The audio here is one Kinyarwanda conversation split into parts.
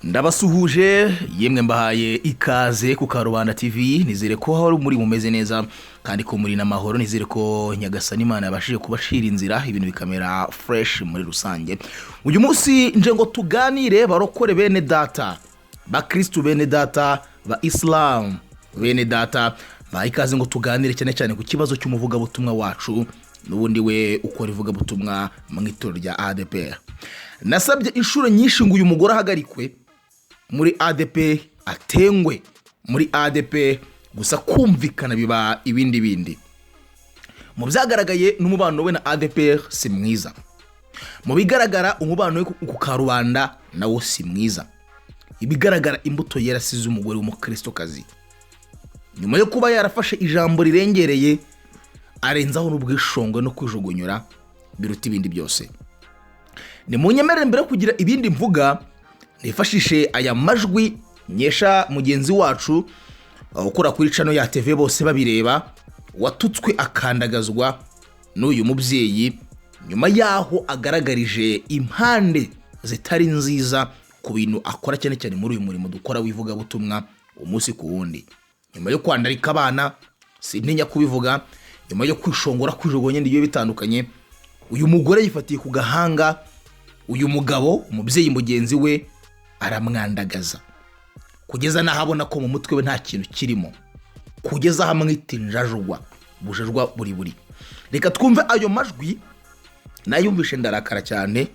Ndabasuhuje yemwe, mbahaye ikaze ku Karubanda TV. Nizere ko aho muri mumeze neza kandi ko muri n'amahoro. Nizere ko Nyagasani Imana yabashije kubashira inzira, ibintu bikamera fresh muri rusange. Uyu munsi nje ngo tuganire, barokore bene data, bakristu bene data, ba Isilamu bene data, mbahaye ikaze ngo tuganire cyane cyane ku kibazo cy'umuvugabutumwa wacu n'ubundi we ukora ivugabutumwa mu itorero rya ADEPR. Nasabye inshuro nyinshi ngo uyu mugore ahagarikwe muri ADEPR, atengwe muri ADEPR, gusa kumvikana biba ibindi bindi. Mu byagaragaye, n'umubano we na ADEPR si mwiza. Mu bigaragara, umubano we ku karubanda nawo si mwiza. Ibigaragara, imbuto yarasize umugore w'umukristokazi nyuma yo kuba yarafashe ijambo rirengereye, arenzaho n'ubwishongwe no kwijugunyura biruta ibindi byose. Ni mu nyemerere, mbere yo kugira ibindi mvuga, nifashishe aya majwi nkesha mugenzi wacu ukora kuri channel ya TV Bose Babireba, watutswe akandagazwa n'uyu mubyeyi nyuma y'aho agaragarije impande zitari nziza ku bintu akora, cyane cyane muri uyu murimo dukora w'ivugabutumwa umunsi ku wundi. Nyuma yo kwandarika abana, sintinya kubivuga, nyuma yo kwishongora, kwijugunya n'ibyo bitandukanye, uyu mugore yifatiye ku gahanga uyu mugabo, umubyeyi mugenzi we, aramwandagaza kugeza n'aho abona ko mu mutwe we nta kintu kirimo, kugeza aho amwita injajwa, bujajwa buri buri. Reka twumve ayo majwi. Nayumvishe ndarakara cyane,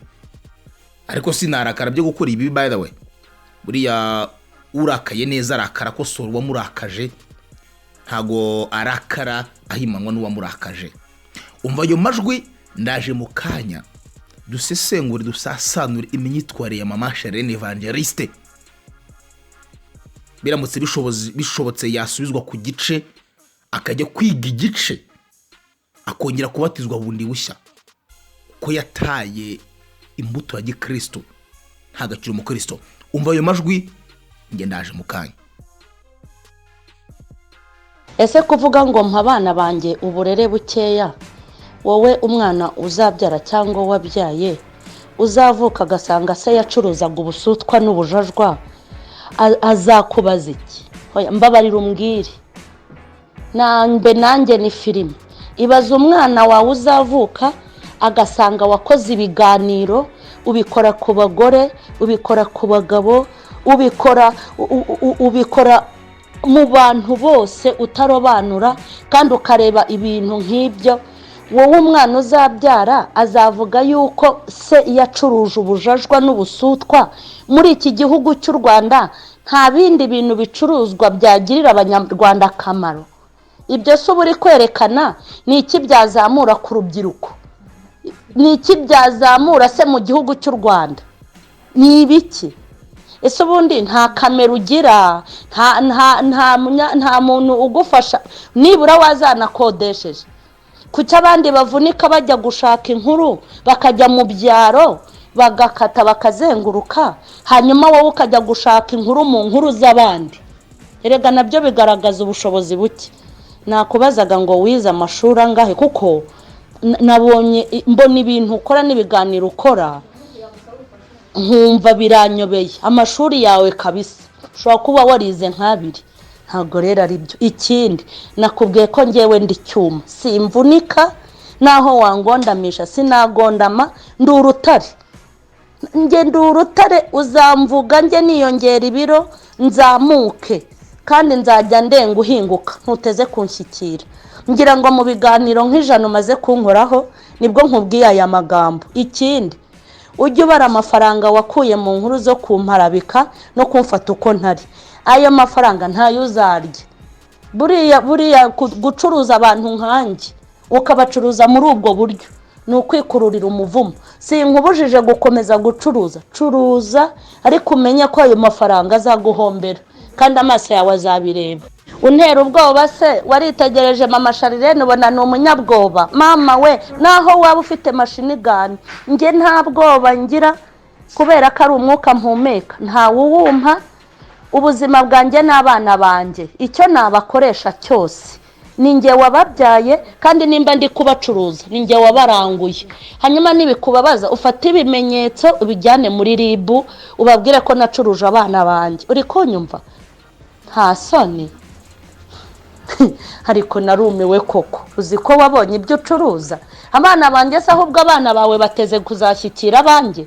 ariko sinarakara byo gukora ibi. By the way, buriya urakaye neza arakara akosora uwamurakaje, ntago arakara ahimanwa n'uwamurakaje. Umva ayo majwi, ndaje mu kanya dusesengure, dusasanure imyitwarire ya Mama Charlene Evangeliste. Biramutse bishobotse yasubizwa ku gice, akajya kwiga igice, akongera kubatizwa bundi bushya, ko yataye imbuto ya gikristo, ntagakire umukristo. Umva ayo majwi, njye ndaje mu kanya. Ese kuvuga ngo mpa abana banjye uburere bukeya, wowe umwana uzabyara cyangwa wabyaye uzavuka agasanga se yacuruzaga ubusutwa n'ubujajwa, azakubaza iki? Oya, mbabarira umbwire nambe nanjye ni filime. Ibaza umwana wawe uzavuka agasanga wakoze ibiganiro, ubikora ku bagore, ubikora ku bagabo, ubikora ubikora mu bantu bose utarobanura, kandi ukareba ibintu nk'ibyo. Wowe umwana uzabyara azavuga yuko se yacuruje ubujajwa n'ubusutwa. Muri iki gihugu cy'u Rwanda nta bindi bintu bicuruzwa byagirira Abanyarwanda akamaro? Ibyo se uba uri kwerekana ni iki byazamura ku rubyiruko? Ni iki byazamura se mu gihugu cy'u Rwanda? Ni ibiki? Ese ubundi nta kamera ugira, nta muntu ugufasha, nibura wazanakodesheje? Kuki abandi bavunika bajya gushaka inkuru, bakajya mu byaro, bagakata, bakazenguruka, hanyuma wowe ukajya gushaka inkuru mu nkuru z'abandi? Erega nabyo bigaragaza ubushobozi buke. Nakubazaga ngo wize amashuri angahe? Kuko nabonye, mbona ibintu ukora n'ibiganiro ukora, nkumva biranyobeye. Amashuri yawe kabisa ushobora kuba warize nk'abiri, ntabwo rero ari byo. Ikindi, nakubwiye ko ngewe ndi cyuma, simvunika. Naho wangondamisha sinagondama, ndi urutare. Njye ndi urutare, uzamvuga njye niyongera ibiro nzamuke, kandi nzajya ndenga uhinguka, ntuteze kunshyikira. Ngira ngo mu biganiro nk'100 umaze kunkoraho nibwo nkubwiye aya magambo. Ikindi, ujye ubara amafaranga wakuye mu nkuru zo kumparabika no kumfata uko ntari. Ayo mafaranga ntayo uzarya. Buriya gucuruza abantu nkanjye, ukabacuruza muri ubwo buryo, ni ukwikururira umuvumo. Sinkubujije gukomeza gucuruza, curuza, ariko umenye ko ayo mafaranga azaguhombera kandi amaso yawe azabireba. Untera ubwoba se? Waritegereje Mama Charlene ubona ni umunyabwoba? Mama we, naho waba ufite machine gun, njye nta bwoba ngira, kubera ko ari umwuka mpumeka, ntawuwumpa. Ubuzima bwanjye n'abana banjye, icyo nabakoresha cyose. Ni njye wababyaye, kandi nimba ndi kubacuruza ni njye wabaranguye. Hanyuma nibikubabaza ufate ibimenyetso ubijyane muri RIB, ubabwire ko nacuruje abana banjye. Uri kunyumva? Nta soni? Ariko narumiwe koko. Uzi ko wabonye ibyo ucuruza abana banjye se? Ahubwo abana bawe bateze kuzashyikira abanjye?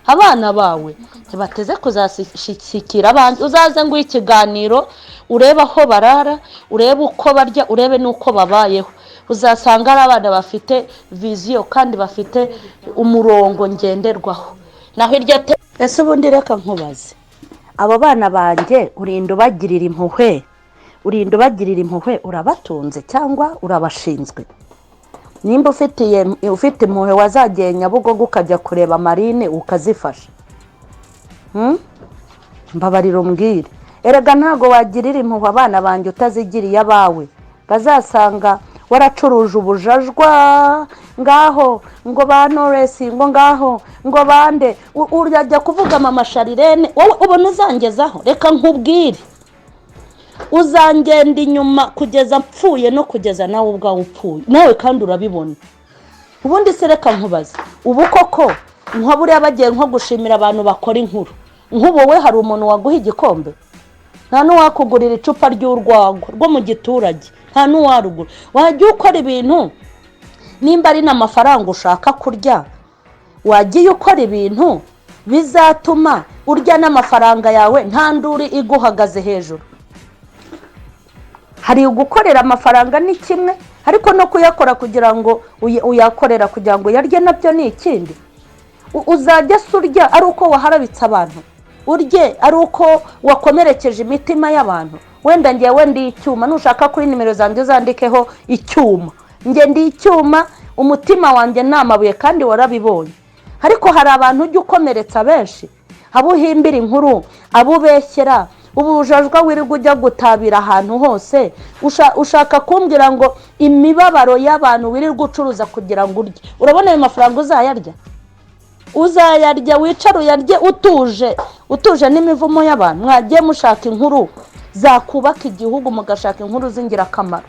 Abana bawe ntibateze kuzashyikira abanjye. Uzaze nguhe ikiganiro, urebe aho barara, urebe uko barya, urebe n'uko babayeho. Uzasanga ari abana bafite vision kandi bafite umurongo ngenderwaho. Naho iryo te, ese ubundi reka nkubaze, abo bana banjye urinda ubagirira impuhwe, urinda ubagirira impuhwe, urabatunze cyangwa urabashinzwe? Nimba ufite impuhwe, wazagiye Nyabugogo ukajya kureba marine ukazifasha? Mbabarira umbwire. Erega ntabwo wagirira impuhwe abana banjye utazigiriye abawe. Bazasanga waracuruje ubujajwa, ngaho ngo ba Noresi, ngo ngaho ngo bande. Urajya kuvuga mama Sharirene, wowe ubona uzangezaho? Reka nkubwire, uzangenda inyuma kugeza mpfuye no kugeza nawe ubwawe upfuye nawe, kandi urabibona. Ubundi se reka nkubaze, ubu koko nka buriya bagiye nko gushimira abantu bakora inkuru nk'ubu, we hari umuntu waguha igikombe? Nta n'uwakugurira icupa ry'urwagwa rwo mu giturage, nta n'uwarugura. Wajya ukora ibintu, nimba ari n'amafaranga ushaka kurya, wagiye ukora ibintu bizatuma urya n'amafaranga yawe nta nduru iguhagaze hejuru. Hari ugukorera amafaranga ni kimwe, ariko no kuyakora kugira ngo uyakorera kugira ngo uyarye nabyo ni ikindi. Uzajya se urya ari uko waharabitse abantu, urye ari uko wakomerekeje imitima y'abantu? Wenda ngewe ndi icyuma, nushaka kuri nimero zanjye uzandikeho icyuma. Nge ndi icyuma, umutima wanjye ni amabuye, kandi warabibonye. Ariko hari abantu ujya ukomeretsa benshi, abo uhimbira inkuru, abo ubeshyera, ubujajwa wirirwa ujya gutabira ahantu hose. Ushaka kumbwira ngo imibabaro y'abantu wirirwa ucuruza kugira ngo urye, urabona ayo mafaranga uzayarya? Uzayarya wicare uyarye utuje, utuje n'imivumo y'abantu? Mwagiye mushaka inkuru zakubaka igihugu, mugashaka inkuru z'ingirakamaro.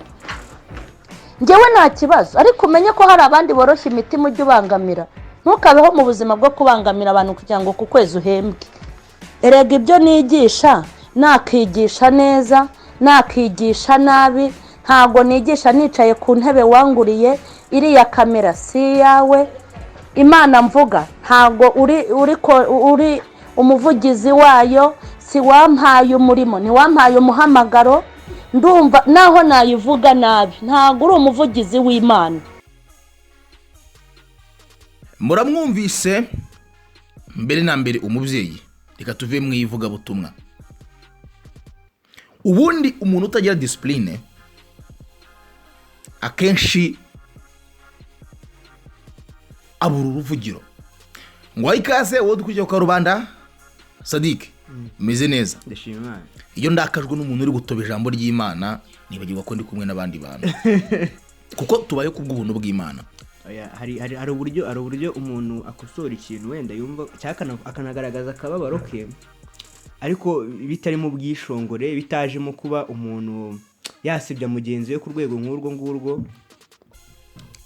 Ngewe nta kibazo, ariko umenye ko hari abandi boroshya imitima ujya ubangamira. Ntukabeho mu buzima bwo kubangamira abantu kugira ngo ku kwezi uhembwe. Erega ibyo nigisha, nakigisha neza, nakigisha nabi, ntabwo nigisha nicaye ku ntebe wanguriye. Iriya kamera si iyawe. Imana mvuga ntabwo uri umuvugizi wayo, si wampaye umurimo, ntiwampaye umuhamagaro. Ndumva naho nayivuga nabi, ntabwo uri umuvugizi w'Imana. Muramwumvise. Mbere na mbere umubyeyi, reka tuve mu ivugabutumwa. Ubundi umuntu utagira discipline akenshi abura uruvugiro. Ngo wahe ikaze wowe dukurikiye ku karubanda. Sadike, umeze neza? Ndashima Imana. Iyo ndakajwe n'umuntu uri gutoba ijambo ry'Imana, nibagirwa ko ndi kumwe n'abandi bantu, kuko tubaye kubw'ubuntu bw'Imana. Oya, hari uburyo umuntu akosora ikintu wenda yumva cyangwa akanagaragaza akababaro ke, ariko bitarimo ubwishongore, bitajemo kuba umuntu yasebya mugenzi we ku rwego nk'urwo ngurwo,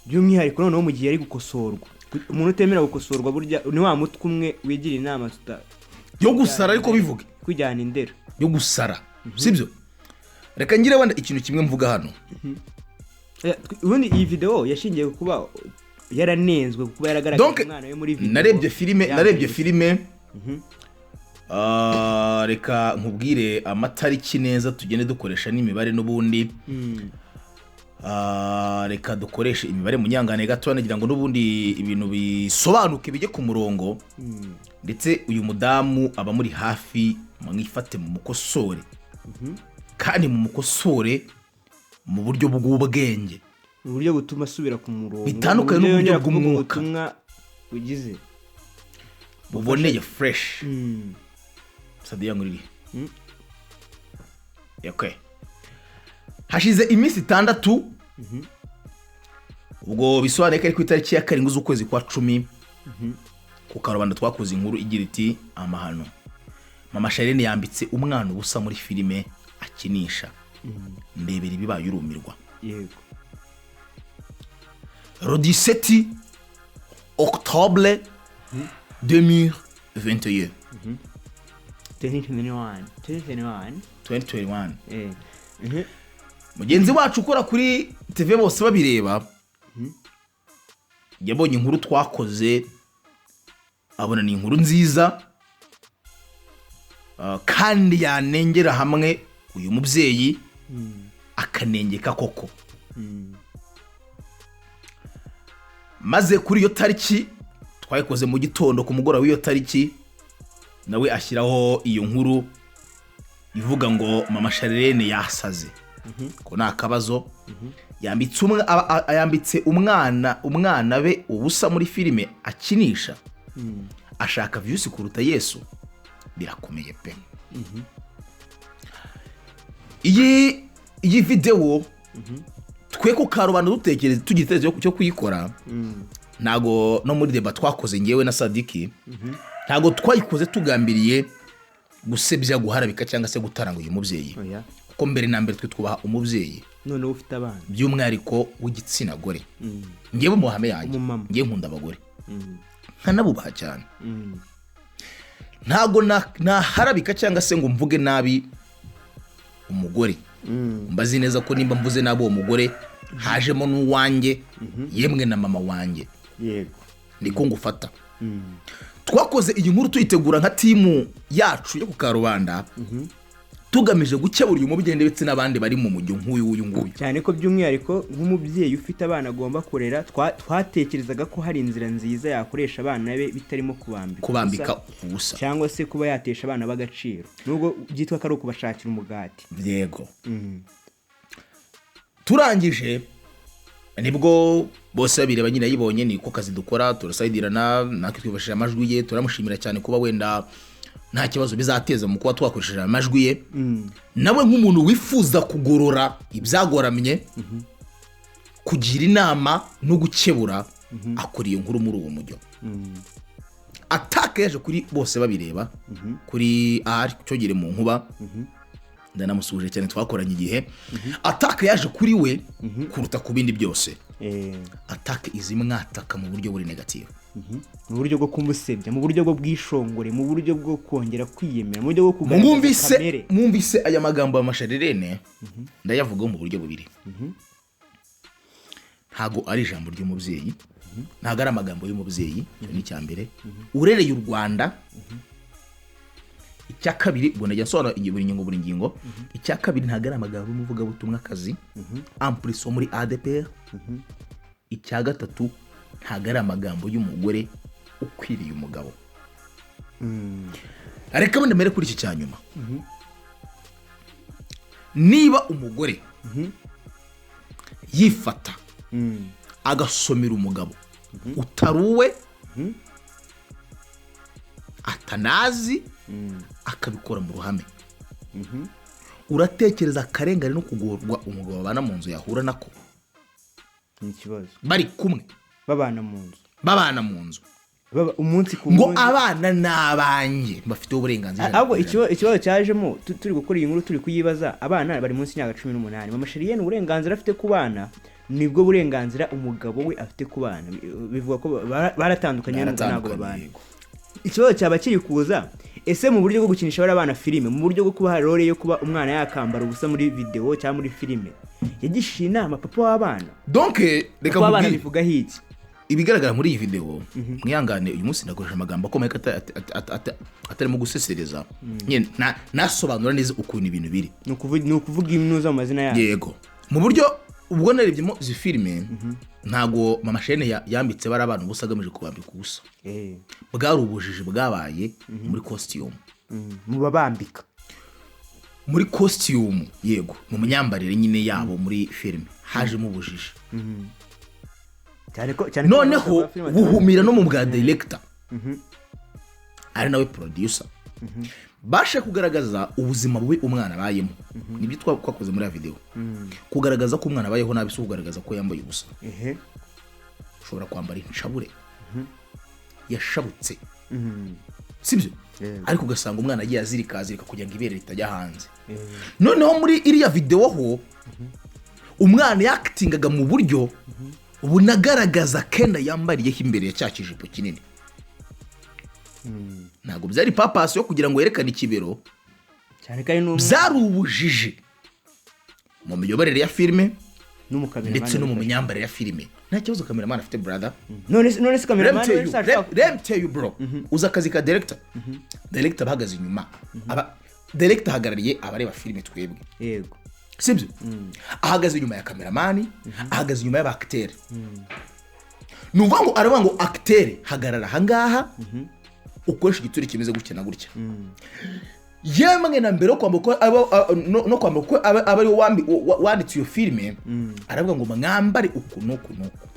by'umwihariko noneho mu gihe ari gukosorwa. Umuntu utemera gukosorwa burya ni wa mutwe umwe wigira inama tuta Yo gusara, ariko bivuge. Kwijyana indera. Yo gusara, sibyo? Reka ngire wenda ikintu kimwe mvuga hano. Ubundi iyi video yashingiye ku kuba yaranenzwe, kuba yaragaragaje Donc, umwana we muri video narebye filime, yambaye narebye ubusa. filime. Reka nkubwire amatariki neza, tugende dukoresha n'imibare n'ubundi. Reka dukoreshe imibare munyangane gato, nagira ngo n'ubundi ibintu bisobanuke, bijye ku murongo. Ndetse uyu mudamu aba muri hafi, mwifate mu mukosore, kandi mu mukosore mu buryo bw'ubwenge, mu buryo butuma asubira ku murongo, bitandukanye mu buryo n'uburyo yongera kuvuga bw'umwuka. ubutumwa bugize buboneye, fresh. Sadiya nguriri. Okay. Hashize iminsi 6, ubwo bisobanuye ko ari ku itariki ya 7 z'ukwezi kwa 10, ku karubanda twakoze inkuru igira iti: "Amahano, mama Sharirene yambitse umwana ubusa muri filime akinisha." Ndebera ibibaye, urumirwa. Yego. Le 17 octobre 2021. 2021, 2021. 2021. Eh. Mugenzi wacu ukora kuri TV Bose Babireba yabonye inkuru twakoze, abona ni inkuru nziza, kandi yanengera hamwe uyu mubyeyi akanengeka koko. Maze kuri iyo tariki twayikoze mu gitondo, ku mugoroba w'iyo tariki nawe ashyiraho iyo nkuru ivuga ngo Mama Charlene yasaze, ko ni akabazo, yambitse umwana be ubusa muri filime akinisha, ashaka views kuruta Yesu. Birakomeye pe. Iyi videwo twe ku karubanda dutekereza, tugira igitekerezo cyo kuyikora, ntago no muri débat twakoze ngewe na Sadiki, ntago twayikoze tugambiriye gusebya, guharabika cyangwa se gutaranga uyu mubyeyi, Oya. kuko mbere na mbere twe twubaha umubyeyi, Noneho ufite abana. by'umwihariko w'igitsina gore. Ngewe mu mahame yanjye, Umumama. ngewe nkunda abagore, nkanabubaha cyane. Ntago naharabika cyangwa se ngo mvuge nabi umugore. Mbazi neza ko nimba mvuze nabi uwo mugore, hajemo n'uwanjye, yemwe na mama wanjye. Niko ngufata. Twakoze iyi nkuru tuyitegura nka team yacu yo ku karubanda, tugamije gukebura uyu mubyeyi ndetse n'abandi bari mu mujyo nk'uyu w'uyu nguyu. Cyane ko by'umwihariko nk'umubyeyi ufite abana agomba kurera, twatekerezaga ko hari inzira nziza yakoresha abana be bitarimo kubambika kubambika ubusa, ubusa, cyangwa se kuba yatesha abana b'agaciro, nubwo byitwa ko ari ukubashakira umugati. Yego. Turangije nibwo Bose Babireba nyine yayibonye. Niko kazi dukora, turasayidirana natwe twifashishije amajwi ye. Turamushimira cyane kuba wenda nta kibazo bizateza mu kuba twakoresheje amajwi ye. Nawe nk'umuntu wifuza kugorora ibyagoramye, kugira inama no gukebura, akora iyo nkuru muri uwo mujyo. Attaque yaje kuri Bose Babireba, kuri ari cyogere mu nkuba, ndanamusuhuje cyane, twakoranye igihe. Attaque yaje kuri we kuruta ku bindi byose. Attaque izimwataka mu buryo buri négative, Mu buryo bwo kumusebya, mu buryo bwo bwishongore, mu buryo bwo kongera kwiyemera, mu buryo bwo kugaragaza Mwumvise kamere. Mwumvise aya magambo ya Masharirene, ndayavugaho mu buryo bubiri. Ntago ari ijambo ry'umubyeyi, ntago ari amagambo y'umubyeyi. Icyo ni icya mbere urereye u Rwanda. Icya kabiri, ubwo najya nsobanura buri ngingo buri ngingo. Icya kabiri, ntago ari amagambo y'umuvugabutumwa kazi ampuriso muri ADPR. Icya gatatu, ntago ari amagambo y'umugore ukwiriye umugabo. Reka wenda mbere kuri iki cya nyuma. Niba umugore yifata agasomera umugabo utari uwe, atanazi, akabikora mu ruhame, uratekereza akarengane no kugorwa umugabo babana mu nzu yahura nako? Ni ikibazo. Bari kumwe, babana mu nzu, babana mu nzu, baba umunsi ku ngo wundi. Abana ni abanjye, bafiteho uburenganzira Ahubwo 100%. Ikibazo cyajemo, turi gukora iyi nkuru, turi kuyibaza, abana bari munsi y'imyaka 18. Mama Charlene uburenganzira afite ku bana nibwo burenganzira umugabo we afite ku bana. Bivuga ko baratandukanye nubwo ntabwo Baratandukanye, babana. Yego. Ikibazo cyaba kiri kuza: ese mu buryo bwo gukinisha bariya bana filime, mu buryo bwo kubaha role yo kuba umwana yakambara ubusa muri videwo cyangwa muri filime, yagishije inama papa w'abana? Donc reka Papa w'abana nkubwire. bivugaho iki? Ibigaragara muri iyi videwo, mwihangane, uyu munsi ndakoresha amagambo akomeye ko atarimo gusesereza nyine, nasobanura neza ukuntu ibintu biri. Ni ukuvuga imnuza mu mazina yabo. Yego. Mu buryo ubwo narebyemo izi filime, ntago Mama Charlene yambitse bari abana ubusa agamije kubambika ubusa. Bwari ubujiji bwabaye muri costume. Mu babambika. Muri costume, yego, mu myambarire nyine yabo muri filime hajemo ubujiji. Cyane ko Noneho abantu filime buhumira no mu bwa director, ari nawe producer, bashe kugaragaza ubuzima bubi umwana abayemo. Nibyo twakoze muri ya video. Kugaragaza ko umwana abayeho nabi si ukugaragaza ko yambaye ubusa. Ushobora kwambara inshabure yashabutse, sibyo? Yego. Ariko ugasanga umwana agiye azirika azirika kugira ngo ibere ritajya hanze. Noneho muri iriya videwo ho Umwana yakitingaga mu buryo bunagaragaza kenda yambariyeho imbere ya cya kijipo kinini. Ntabwo byari purpose yo kugira ngo yerekane ikibero. Cyane ko ari n'umwana. Byari ubujiji mu miyoborere ya filime N'umukameramani. ndetse no mu myambarire ya filime. Nta kibazo kameramani afite, brother. None se kameramani Let me we tell you, let me tell you, bro, uzi akazi ka director? Director aba ahagaze inyuma, aba director ahagarariye abareba filime, twebwe. Sibyo? Ahagaze inyuma ya kameramani, ahagaze inyuma y'aba acteur. Ni ukuvuga ngo aravuga ngo: "Acteur, hagarara ahangaha, ukoresha igitsure kimeze gutya na gutya." Yemwe na mbere yo kwambuka ko no kwambuka ko aba ariwe wanditse iyo filime, aravuga ngo: "Mwambare uku n'uku n'uku."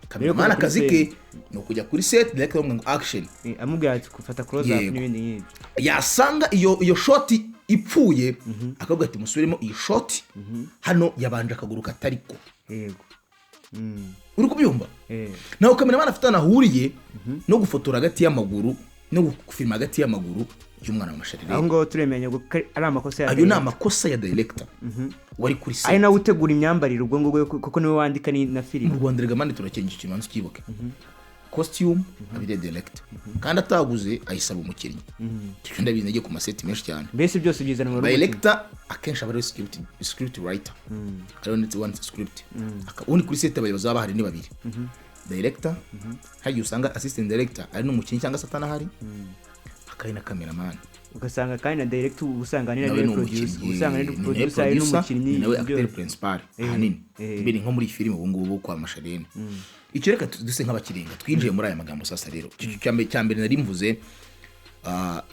Kameramani akazi ke ni ukujya kuri set, director aramubwira ngo: "Action." Amubwira ati: "Gufata close up" n'ibindi nk'ibyo. Yasanga iyo shot ipfuye, akavuga ati: "Musubiremo iyi shot, hano yabanje akaguru katari ko." Uri kubyumva? Eh. Naho kameramani afite ahantu ahuriye no gufotora hagati y'amaguru no gufilima hagati y'amaguru y'umwana wa Masharire? Aho ngaho turemenya ngo ko ari amakosa ya Ayo ni director. amakosa ya director wari kuri set. Ari nawe utegura imyambarire ubwo ngubwo, kuko niwe wandika na filime. Mu Rwanda rega mani turakenya icyo kibanza, ukibuke. Costume abiri director, kandi ataguze ayisaba umukinnyi. Icyo ndabizi, nagiye ku maseti menshi cyane. Mbese byose byizanwa n'umukinnyi. Director akenshi aba ari script writer, ariwe ndetse wanditse script. Ubundi kuri set abayobozi baba bahari ni babiri: director, hari igihe usanga assistant director ari n'umukinnyi cyangwa se atanahari, hakaba na cameraman. Ugasanga kandi na director uba usanga ni Nawe nawe ni producer. umukinnyi. Usanga ni Ni nawe producer, ari producer, n'umukinnyi. ni nawe Byose. acteur principal ahanini. Mbere nko muri iyi filime ubu ngubu kwa Masharene. Icyo reka duse nk'abakirenga, twinjiye muri aya magambo. Sasa rero icyo cya mbere nari mvuze,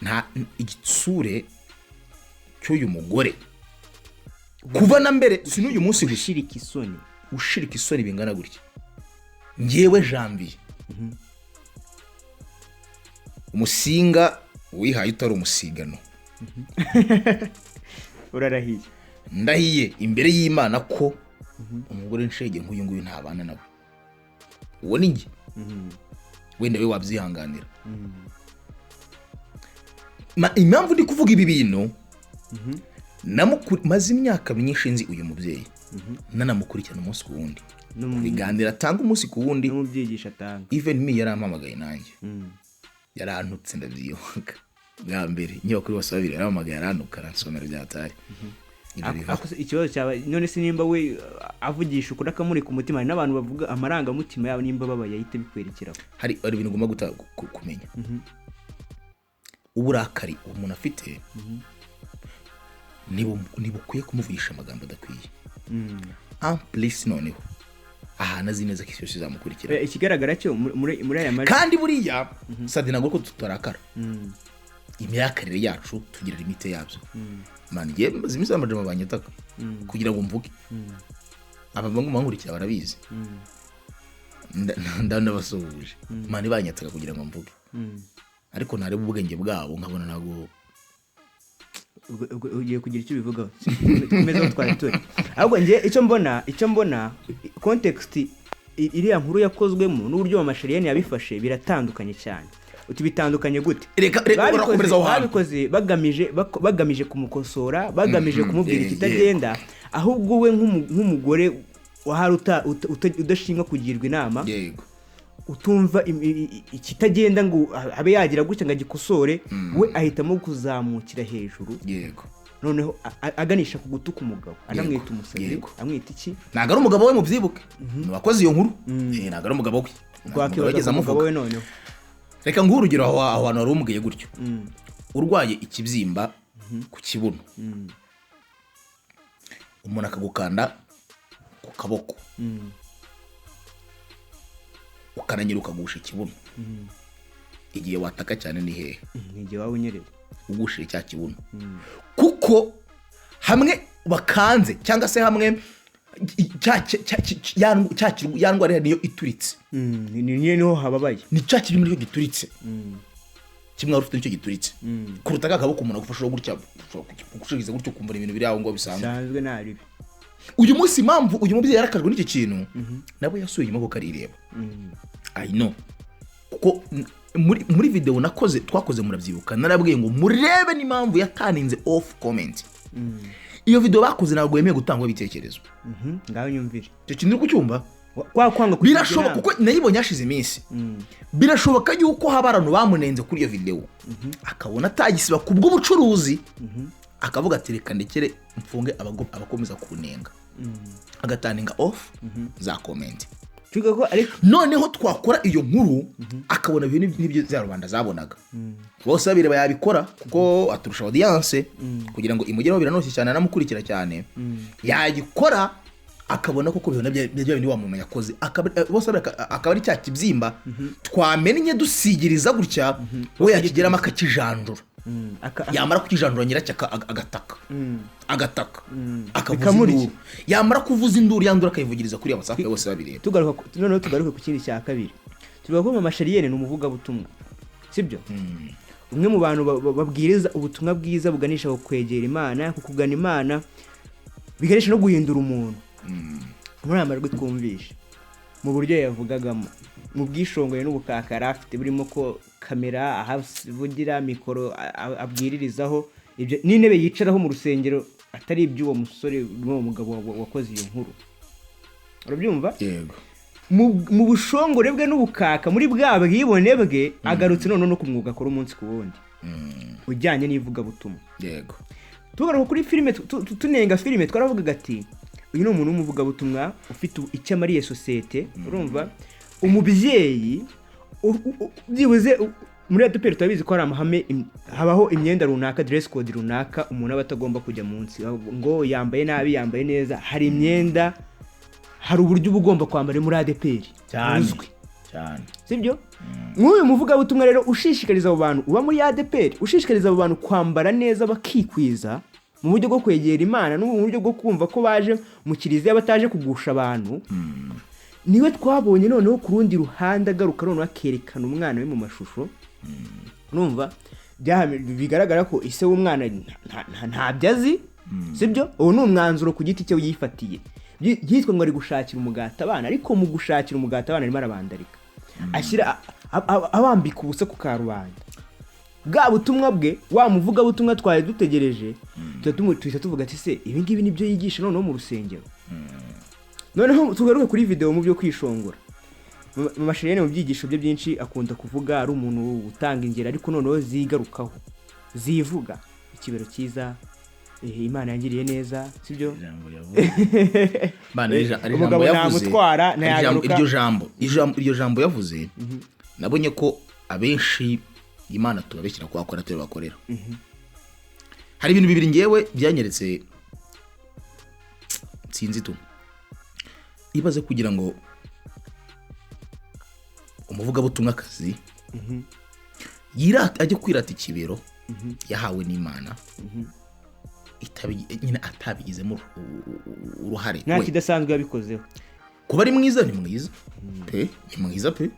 nta igitsure cy'uyu mugore kuva na mbere, si n'uyu munsi gusa. Ushirika isoni. Ushirika isoni bingana gutya. Ngewe Janvier, umusinga wihaye utari umusigano. Urarahiye? Ndahiye imbere y'Imana ko umugore nshege nk'uyu nguyu ntabana nawe. Uwo ni njye. Wenda we wabyihanganira. Impamvu ndi kuvuga ibi bintu, maze imyaka myinshi nzi uyu mubyeyi, nanamukurikirana umunsi ku wundi, biganiro atanga umunsi ku wundi. No mu byigisho atanga. Even me, yarampamagaye nanjye yarantutse, ndabyibuka bwa mbere inyubako kuri bose babiri, yarampamagaye arantuka, aransomera byatari ibyo bivaho. Ako se ikibazo cyaba none se nimba we avugisha ukuri akamurika umutima, hari n'abantu bavuga amarangamutima yabo, nimba babaye ahita bikwerekeraho. Hari ibintu ugomba kumenya. Uburakari umuntu afite ntibukwiye kumuvugisha amagambo adakwiye, en plus noneho ahantu azi neza ko isi yose izamukurikira. Ikigaragara cyo muri aya majwi Kandi buriya sadi ntabwo ko tutarakara, imirakarire yacu tugira limite yabyo. Man, ngewe maze iminsi amajama banyataka kugira ngo mvuge. Aba bamwe bankurikira barabizi. Ndabasuhuje man, banyataka kugira ngo mvuge, ariko ntareba ubwenge bwabo nkabona ntabwo. Ubwo ugiye kugira icyo ubivugaho? Dukomeze aho twari turi. Ahubwo njye icyo mbona, context iriya nkuru yakozwemo n'uburyo Mama yabifashe biratandukanye cyane. Uti bitandukanye gute? Reka urakomereza aho hantu. Babikoze bagamije kumukosora, bagamije kumubwira ikitagenda. Ahubwo we nk'umugore wahari udashimwa kugirwa inama, utumva ikitagenda ngo abe yagira gutya ngo agikosore, we ahitamo kuzamukira hejuru, noneho aganisha ku gutuka umugabo, anamwita umusazi, amwita iki. Ntabwo ari umugabo we, mubyibuke, ni uwakoze iyo nkuru. Ntabwo ari umugabo we. Ntabwo umugabo Twakibaza yigeze ku mugabo amuvuga. we noneho. Reka nguhe urugero. Aho hantu wari umubwiye gutyo, urwaye ikibyimba ku kibuno, umuntu akagukanda ku kaboko, ukananyura ukagusha ikibuno, igihe wataka cyane ni hehe? Ni igihe waba unyereye. Ugushije cya kibuno, kuko hamwe bakanze cyangwa se hamwe ya ndwara niyo ituritse. Niho hababaye. Ni cya kibuno nicyo gituritse, kimwe wari ufite nicyo gituritse kuruta ka kaboko umuntu agufashaho gutya, gushigiza gutyo, ukumva ibintu biri aho ngo bisanzwe. Bisanzwe nta ribi. Uyu munsi impamvu uyu mubyeyi yarakajwe n'icyo kintu, nawe yasuye inyuma kuko arireba. I know, kuko muri video nakoze, twakoze, murabyibuka, narabwiye ngo murebe n'impamvu yataninze off comment. Iyo video bakoze ntabwo yemewe gutangwa ibitekerezo. Ngaho nyumvire. Icyo kintu uri kucyumva? Kwa kwanga kugira Birashoboka inama. kuko nayibonye hashize iminsi. Birashoboka yuko haba abantu bamunenze kuri iyo video, akabona atagisiba ku bw'ubucuruzi, akavuga ati: "Reka ndekere mfunge abakomeza kunenga," agaturninga off za comment. Tuvuga ko ariko Noneho twakora iyo nkuru, akabona ibintu n'ibyo za rubanda zabonaga bose babireba, yabikora kuko aturusha audience, kugira ngo imugereho biranoshye cyane, anamukurikira cyane. Yagikora akabona koko bibona bya bindi wa muntu yakoze, bose babireba, akaba ari cya kibyimba twamennye dusigiriza gutya, we yakigeramo akakijanjura. Yamara kukijanjura, nyiracyo agataka, agataka, akavuza Bikamurya. induru. Yamara kuvuza induru, yandura akayivugiriza kuri WhatsApp bose babireba. Noneho tugaruke ku kindi cya kabiri. Tuvuga ko Mama Charlene ni umuvugabutumwa, sibyo? Umwe mu bantu babwiriza ubutumwa bwiza buganisha ku kwegera Imana, ku kugana Imana, biganisha no guhindura umuntu. Muri aya majwi twumvishe, mu buryo yavugagamo, mu bwishongore n'ubukaka yari afite, burimo ko kamera, aho avugira, mikoro abwiririzaho, ibyo n'intebe yicaraho mu rusengero atari iby'uwo musore n'uwo mugabo wakoze iyo nkuru, urabyumva? Yego. Mu bushongore bwe n'ubukaka, muri bwa bwibone bwe, agarutse noneho no ku mwuga akora umunsi ku wundi ujyanye n'ivugabutumwa. Tugaruka kuri filime, tunenga filime, twaravugaga ati: "Uyu ni umuntu w'umuvugabutumwa ufite icyo amariye sosiyete." Urumva, umubyeyi byibuze muri ADEPR turabizi ko hari amahame, habaho imyenda runaka, dress code runaka umuntu aba atagomba kujya munsi, ngo yambaye nabi, yambaye neza. Hari imyenda, hari uburyo uba ugomba kwambara muri ADEPR buzwi. Cyane. Sibyo? Nk'uyu muvugabutumwa rero ushishikariza abo bantu uba muri ADEPR, ushishikariza abo bantu kwambara neza, bakikwiza mu buryo bwo kwegera Imana no mu buryo bwo kumva ko baje mu kiliziya bataje kugusha abantu, niwe twabonye noneho ku rundi ruhande agaruka noneho akerekana umwana we mu mashusho. Urumva, bigaragara ko ise w'umwana ntabyo azi, sibyo? Ubu ni umwanzuro ku giti cye yifatiye. Yitwa ngo ari gushakira umugati abana, ariko mu gushakira umugati abana arimo arabandarika, ashyira abambika ubusa ku karubanda. Bwa butumwa bwe, wa muvugabutumwa twari dutegereje, tuhita tuvuga ati: "Se ibi ngibi nibyo yigisha noneho mu rusengero?" Noneho tugaruke kuri video. Mu byo kwishongora, Mama Charlene mu byigisho bye byinshi akunda kuvuga, ari umuntu utanga ingero ariko noneho zigarukaho, zivuga ikibero cyiza, Imana yangiriye neza, sibyo? Ijambo yavuze. Bana, ari ijambo Umugabo yavuze. namutwara, Hari ntiyagaruka. Iryo jambo yavuze, nabonye ko abenshi Imana tubabeshyira ko bakora turi bakorera. Hari ibintu bibiri ngewe byanyeretse, sinzi tu ibaze, kugira ngo umuvugabutumwakazi yirate, ajye kwirata ikibero yahawe n'Imana, nyine atabigizemo uruhare Nta we. kidasanzwe yabikozeho. Kuba ari mwiza, ni mwiza pe, ni mwiza pe.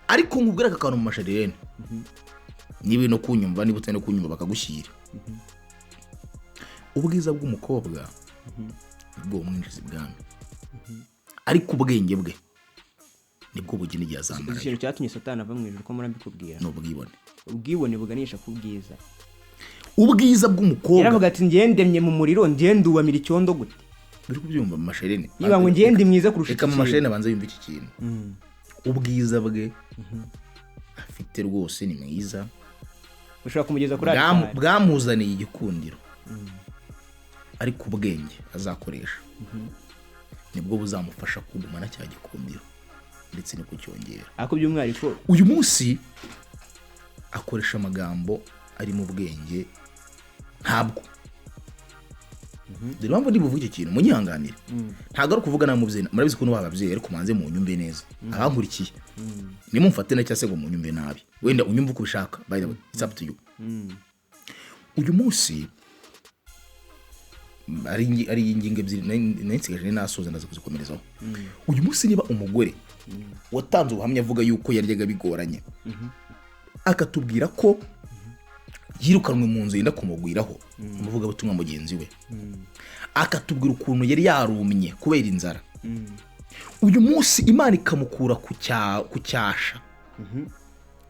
Ariko nkubwira aka kantu mu masharirene, niba uri no kunyumva, niba utari no kunyumva bakagushyira, ubwiza bw'umukobwa nibwo bumwinjiza ibwami, ariko ubwenge bwe nibwo bugena igihe azamara. Ikintu cyatumye Satani ava mu ijuru, ko murambikubwira? Ni ubwibone. Ubwibone buganisha ku bwiza. Ubwiza bw'umukobwa. Yaravuga ati: "Ngendemye mu muriro, ngendubamira icyondo gute?" Uri kubyumva mu masherene? Niba ngo ngende mwiza kurusha Reka iki mu kintu. masherene abanza yumve iki kintu. Ubwiza bwe afite rwose, ni mwiza. Ushobora kumugeza kuri alitari. Bwamuzaniye igikundiro, ariko ubwenge azakoresha nibwo buzamufasha kugumana cya gikundiro ndetse no kucyongera. Ariko by'umwihariko Uyu munsi akoresha amagambo ari mu bwenge ntabwo. Dore impamvu ndi buvuge iki kintu, munyihanganire. Ntabwo ari ukuvuga nabi mubyeyi, murabizi ko nubaha ababyeyi, ariko manze munyumve neza. Abankurikiye, nimumfate na cyangwa se ngo munyumve nabi, wenda unyumve uko ubishaka, by the way, it's up to you. Uyu munsi ari ingingo ebyiri nari nsigaje, nari nasoza, ndaza kuzikomerezaho. Uyu munsi niba umugore watanze ubuhamya avuga yuko yaryaga bigoranye, akatubwira ko yirukanwe mu nzu yenda kumugwiraho, umuvugabutumwa mugenzi we akatubwira ukuntu yari yarumye kubera inzara, uyu munsi Imana ikamukura ku cyasha,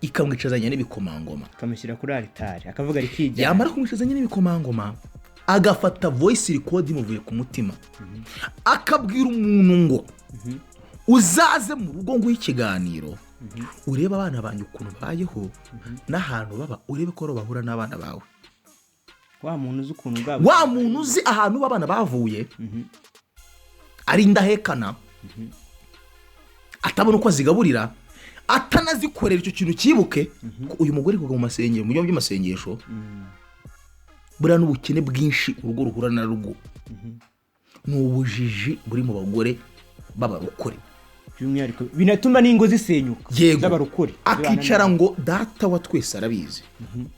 ikamwicazanya n'ibikomangoma, Akamushyira kuri alitari, akavuga rikijyana, yamara kumwicazanya n'ibikomangoma. Agafata voice record imuvuye ku mutima, akabwira umuntu ngo uzaze mu rugo nguhe ikiganiro, urebe abana banjye ukuntu babayeho n'ahantu baba, urebe ko ariho bahura n'abana bawe. Wa muntu uzi ukuntu bwabo. Wa muntu uzi ahantu abana bavuye ari indahekana, atabona uko azigaburira, atanazikorera, icyo kintu cyibuke ko uyu mugore kuva mu masengero, mu byumba by'amasengesho. Buriya n'ubukene bwinshi urugo ruhura na rwo ni ubujiji buri mu bagore b'abarokore. By'umwihariko binatuma n'ingo zisenyuka. Yego. Z'abarokore. Akicara ngo data wa twese arabizi,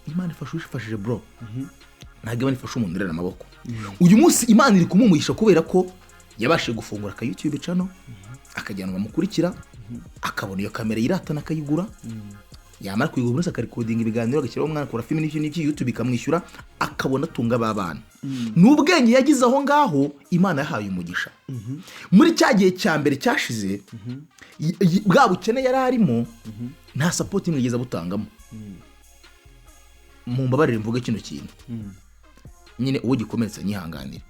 Imana ifasha uwifashije, bro. Ntabwo Imana ifasha umuntu urera amaboko. Uyu munsi Imana iri kumumugisha kubera ko yabashije gufungura aka YouTube channel, akajyana bamukurikira, akabona iyo kamera yiratana akayigura, yamara kuyigura wese akarecordinga ibiganiro, agashyiraho umwana akora filime n'ibyo n'ibyo, YouTube ikamwishyura, akabona atunga ba bana. Ni ubwenge yagize aho ngaho Imana yahaye umugisha. Muri cya gihe cya mbere cyashize, bwa bukene yari arimo, nta support imwe yigeze abutangamo. Mu mbabarire mvuge kino kintu nyine, uwo gikomeretsa nyihanganire.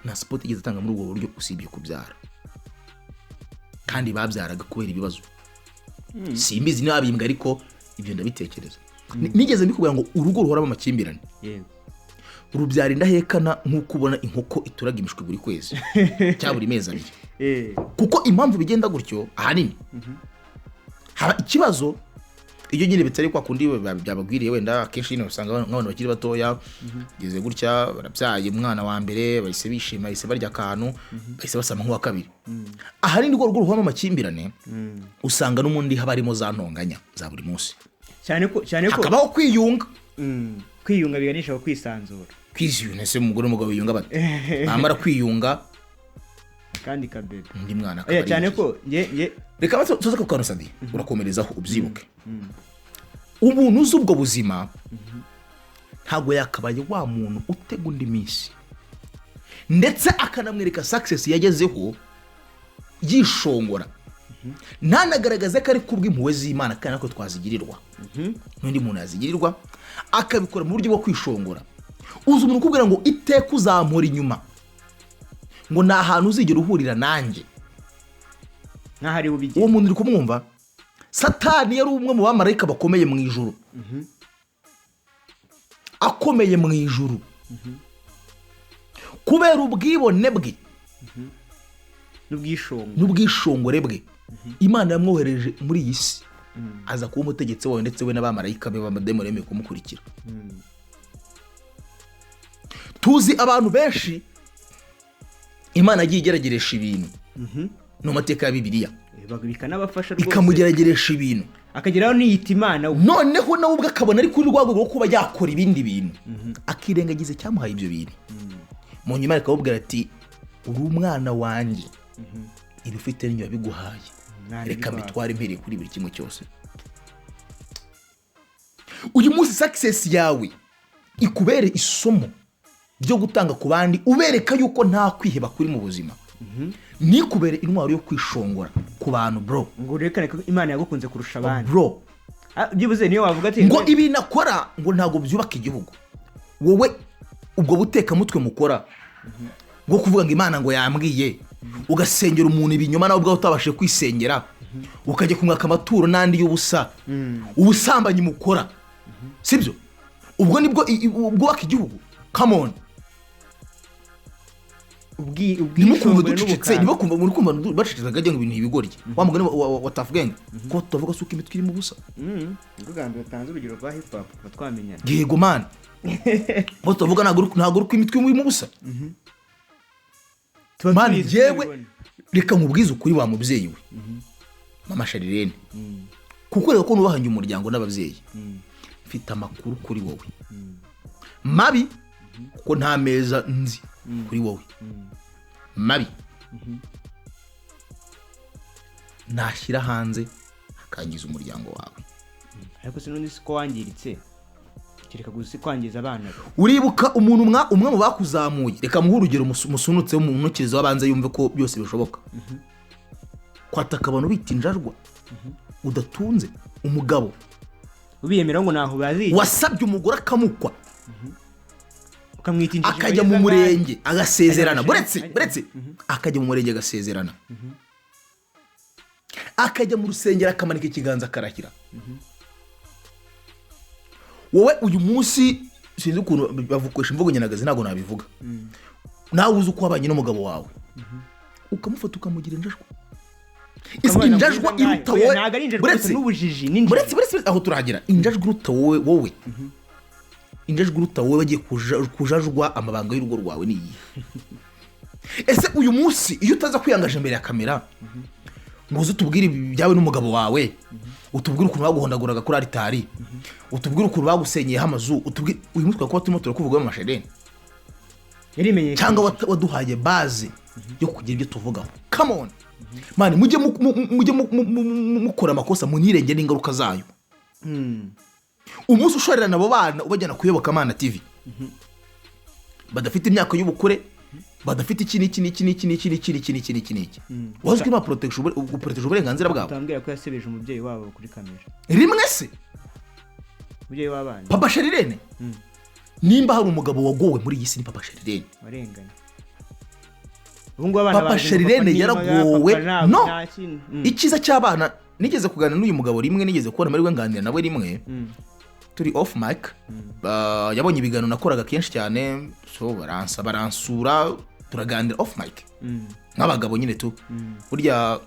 Nta support yigeze atanga muri ubwo buryo usibye kubyara, kandi babyaraga kubera ibibazo. Simbizi niba bimbwa, ariko ibyo ndabitekereza. Nigeze mbikubwira ngo urugo ruhoramo amakimbirane rubyara indahekana, nk'uko ubona inkoko ituraga imishwi buri kwezi cyangwa buri mezi 2. Kuko impamvu bigenda gutyo, ahanini haba ikibazo iyo nyine bitari kwa kundi byabagwiriye. Wenda akenshi nyine usanga nk'abantu bakiri batoya geze gutya, barabyaye umwana wa mbere, bahise bishima, bahise barya akantu, bahise basama nk'uwa kabiri. Ahanini urwo rugo ruhoramo amakimbirane, usanga n'ubundi haba harimo za ntonganya za buri munsi. Cyane ko Hakabaho kwiyunga. Kwiyunga biganisha ku kwisanzura. Kwiyunga ese umugore n'umugabo biyunga bate? Bamara kwiyunga, kandi kabebe undi mwana akaba Oya, ari cyane injiji. ko nge Reka tuze ku kantu, Sadi, urakomerezaho ubyibuke. Umuntu uzi ubwo buzima ntabwo yakabaye wa muntu utega undi minsi, ndetse akanamwereka success yagezeho yishongora, ntanagaragaze ko ari kubw'impuhwe z'Imana, kandi natwe twazigirirwa n'undi muntu yazigirirwa, akabikora mu buryo bwo kwishongora. Uzi umuntu ukubwira ngo iteka uzampora inyuma, ngo ni ahantu uzigera uhurira nanjye, Nk'aho ari bubigire. Uwo muntu uri kumwumva? Satani yari umwe mu bamarayika bakomeye mu ijuru, akomeye mu ijuru. Kubera ubwibone bwe N'ubwishongo. n'ubwishongore bwe, Imana yamwohereje muri iyi si, aza kuba umutegetsi wawe, ndetse we n'abamarayika be b'amadayimoni bemeye kumukurikira. Tuzi abantu benshi Imana yagiye igerageresha ibintu no mu mateka ya Bibiliya, Bikanabafasha rwose. Ikamugerageresha ibintu, Akageraho niyita Imana we. Noneho nawe ubwe akabona ari kuri rwa rwego rwo kuba yakora ibindi bintu, akirengagiza icyamuhaye ibyo bintu. Mu nyuma akamubwira ati uri umwana wanjye, ibi ufite n'ibyo biguhaye, Mwana reka biguhaye. mbitware mpereye kuri buri kimwe cyose. Uyu munsi success yawe ikubere isomo ryo gutanga ku bandi, ubereka yuko nta kwiheba kuri mu buzima, ntikubere intwaro yo kwishongora ku bantu, bro. Ngo urekane ko Imana yagukunze kurusha abandi. Bro. Ah, byibuze niyo wavuga ati Ngo ibi nakora ngo ntabwo byubaka igihugu. Wowe ubwo butekamutwe mukora bwo kuvuga ngo Imana ngo yambwiye, ugasengera umuntu ibinyoma nawe ubwawe utabashije kwisengera, ukajya kumwaka amaturo n'andi y'ubusa, ubusambanyi mukora, sibyo? Ubwo nibwo bwubaka igihugu? Come on. Ntimukumve Ubwishongore ducecetse. n'ubukaka. Ntimukumve muri kumva bacecetse akajya ngo ibintu ibigoryi. Wa mugani wa Tuff Gang, ko tutavuga si uko imitwe irimo ubusa. Nibwo bwa mbere utanze urugero rwa hip hop kuva twamenyana. Yego man, ko tutavuga ntabwo uri uko imitwe irimo ubusa. Tuba Man, tubizi, yewe, tubibona. Reka nkubwize ukuri wa mubyeyi we, mama Sharirene, kuko reka ko nubahanye umuryango n'ababyeyi, mfite amakuru kuri wowe mabi, kuko nta meza nzi kuri wowe mabi nashyira hanze akangiza umuryango wawe. Ariko sinundi siko wangiritse, kereka gusa kwangiza abana be. Uribuka umuntu umwe mu bakuzamuye? Reka muhe urugero musunutse mu ntoki abanza yumve ko byose bishoboka. Kwataka abantu bita injarwa, udatunze umugabo, Ubiyemera ngo ntaho bazi. Wasabye umugore akamukwa. Ukamwita injiji Akajya mu ngo murenge agasezerana. Ajya Buretse, buretse, akajya mu murenge agasezerana, akajya mu rusengero akamanika ikiganza akarahira. Wowe uyu munsi, sinzi ukuntu bavukoresha imvugo nyandagazi, ntabwo nabivuga. Nawe uzi uko wabanye n'umugabo wawe, ukamufata ukamugira injajwa. Ese Ukamubona injajwa mwiza iruta nkawe. wowe? Ntabwo ari injajwa Buretse, gusa, n'ubujiji n'injiji. Buretse, buretse, aho turahagera. Injajwa iruta wowe, wowe injajwa iruta wowe wagiye kujajwa amabanga y'urugo rwawe ni iyihe? Ese uyu munsi iyo utaza kwiyangaje imbere ya kamera ngo uze utubwire ibyawe n'umugabo wawe, utubwire ukuntu baguhondaguraga kuri aritari, utubwire ukuntu bagusenyeyeho amazu, utubwire, uyu munsi twakaba turimo turakuvugaho amashereni? Yarimenyekanye. Cyangwa waduhaye base yo kugira ibyo tuvugaho? Come on man, mujye mujye mukora amakosa munirenge n'ingaruka zayo. Umunsi ushorerana abo bana ubajyana kuyoboka Amana TV, badafite imyaka y'ubukure, badafite iki n'iki n'iki n'iki n'iki n'iki n'iki n'iki n'iki n'iki, wazi ko ima guproteja uburenganzira bwabo. Utambwira ko yasebeje umubyeyi wabo kuri kamera. Rimwe se? Umubyeyi w'abana. Papa Sharirene, nimba hari umugabo wagowe muri iyi si ni Papa Sharirene. Warenganye. Ubu ngubu abana Papa bazi ngo Sharirene papa ni yaragowe. papa ntabwo No. nta kintu. Icyiza cy'abana, nigeze kuganira n'uyu mugabo rimwe, nigeze kubona amahirwe nganira nawe rimwe turi off mic. Yabonye ibiganiro nakoraga kenshi cyane, so baransa baransura, turaganira off mic nk'abagabo nyine tu. Burya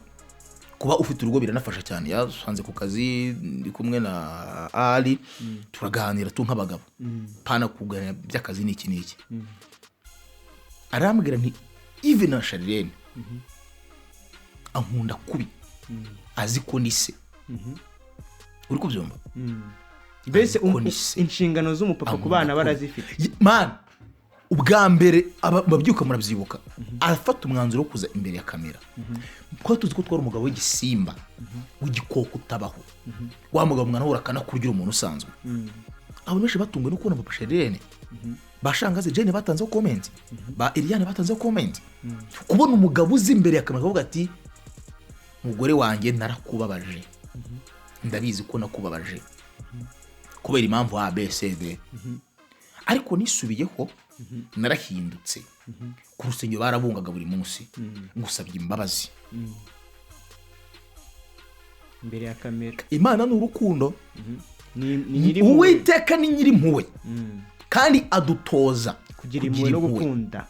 kuba ufite urugo biranafasha cyane. Yasanze ku kazi ndi kumwe na Ali, turaganira tu nk'abagabo, pana kuganira by'akazi n'iki n'iki. Arambwira nti even na Sharirene ankunda kubi, azi ko ni se. Uri kubyumva? Mbese Ariko ni se. inshingano z'umupapa ku bana barazifite. Man, ubwa mbere ababyuka murabyibuka, arafata umwanzuro wo kuza imbere ya kamera, kuko tuzi ko twari umugabo w'igisimba, w'igikoko utabaho, wa mugabo mwana ahora akanakurya, umuntu usanzwe. Abantu benshi batunguwe no kubona Papa Sharirene, ba Shangazi Jane batanzeho comment, ba Eliane batanzeho comment, kubona umugabo uzi imbere ya kamera akavuga ati: "Mugore wanjye, narakubabaje, ndabizi ko nakubabaje kubera impamvu A B C D, ariko nisubiyeho, narahindutse, ku rusengero barabungaga buri munsi, ngusabye imbabazi." Imbere ya kamera. Imana ni urukundo. Ni nyiri. Uwiteka ni nyirimpuhwe kandi adutoza kugira impuhwe no impuhwe. gukunda.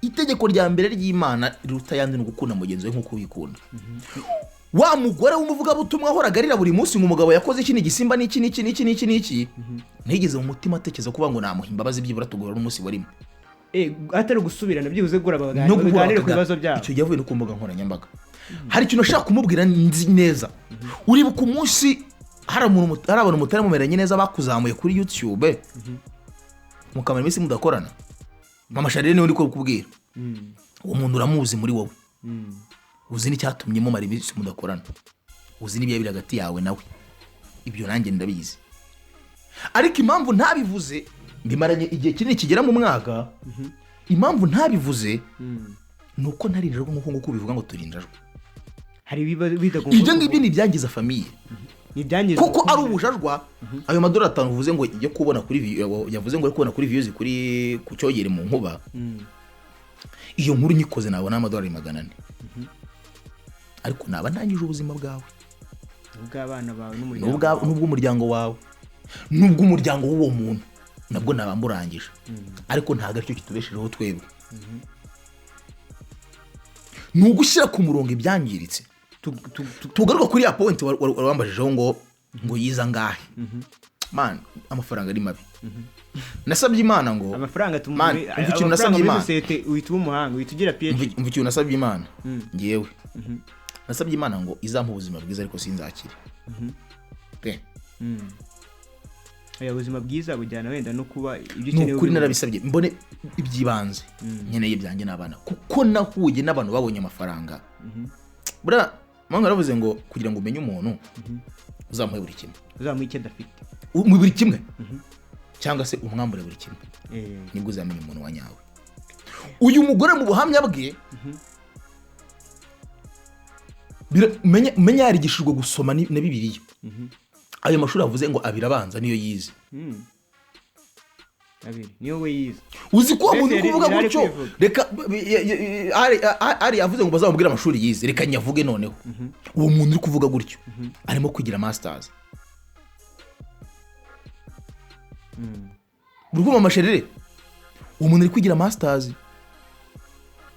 Itegeko rya mbere ry'Imana riruta ayandi ni ugukunda mugenzi we nk'uko wikunda. Wa mugore w'umuvugabutumwa ahoraga arira buri munsi ngo umugabo yakoze iki, ni igisimba, n'iki n'iki n'iki n'iki n'iki, ntiyigeze mu mutima atekereza kuvuga ngo namuha imbabazi byibura tugorora n'umunsi warimo. Atari ugusubirana, byibuze gura No baganire guhura baganire ku bibazo byabo. Icyo gihe avuye no ku mbuga nkoranyambaga, hari ikintu ashaka kumubwira nzi neza. Uribuka umunsi hari abantu mutari mumeranye neza bakuzamuye kuri YouTube, mukamara iminsi mudakorana? Mama Sharire niwe uri kukubwira. Uwo muntu uramuzi muri wowe, uzi n'icyatumye mumara iminsi mudakorana, uzi n'ibyari biri hagati yawe nawe. Ibyo nanjye ndabizi, ariko impamvu ntabivuze, mbimaranye igihe kinini kigera mu mwaka, impamvu ntabivuze ni uko ntari injajwa nk'uko nguko ubivuga ngo turi injajwa. Hari ibibazo bitagomba Ibyo ngibyo ni ibyangiza famille. Ni ibyangiza Kuko ubukungu. ari ubujajwa. Ayo madorari 5 uvuze ngo yo kubona kuri yavuze ngo yo kubona kuri views kuri ku cyogere mu nkuba, iyo nkuru nyikoze nabona amadorari 400, ariko naba ntangije ubuzima bwawe, ubw'abana bawe n'umuryango wawe. N'ubw'umuryango wawe, n'ubw'umuryango w'uwo muntu nabwo naba mburangije. Ariko ntabwo aricyo kitubeshejeho twebwe, ni ugushyira ku murongo ibyangiritse. Tugaruka kuri ya point wari wambajijeho ngo yiza angahe. Man, amafaranga ari mabi. Nasabye Imana ngo Amafaranga Man, tumuri umva ikintu amafaranga nasabye muri Imana. sosiyete, uhita uba umuhanga, uhita ugira PhD. Umva ikintu nasabye Imana. Ngewe nasabye Imana ngo izampe ubuzima bwiza, ariko sinzakire pe. Oya, ubuzima bwiza bujyana wenda no kuba ibyo Ni ukeneye ukuri, ubibona. narabisabye mbone iby'ibanze nkeneye byanjye n'abana, kuko nahuye n'abantu babonye amafaranga. Buriya mpamvu yaravuze ngo kugira ngo umenye umuntu uzamuhe buri kimwe. Uzamuha icyo adafite. Mu buri kimwe, cyangwa se umwambure buri kimwe, nibwo uzamenya umuntu wa nyawe. Uyu mugore mu buhamya bwe, menya yarigishijwe gusoma na Bibiliya. Ayo mashuri avuze ngo abiri abanza niyo yize. Abiri niyo we yize. Uzi ko uwo muntu uri Mbese kuvuga yari gutyo, kwivuga. reka ari yavuze ngo bazamubwire amashuri yize, reka nyavuge noneho. Uwo muntu uri kuvuga gutyo arimo kwigira masters. Uri kumva amasherere? Uwo muntu ari kwigira masters.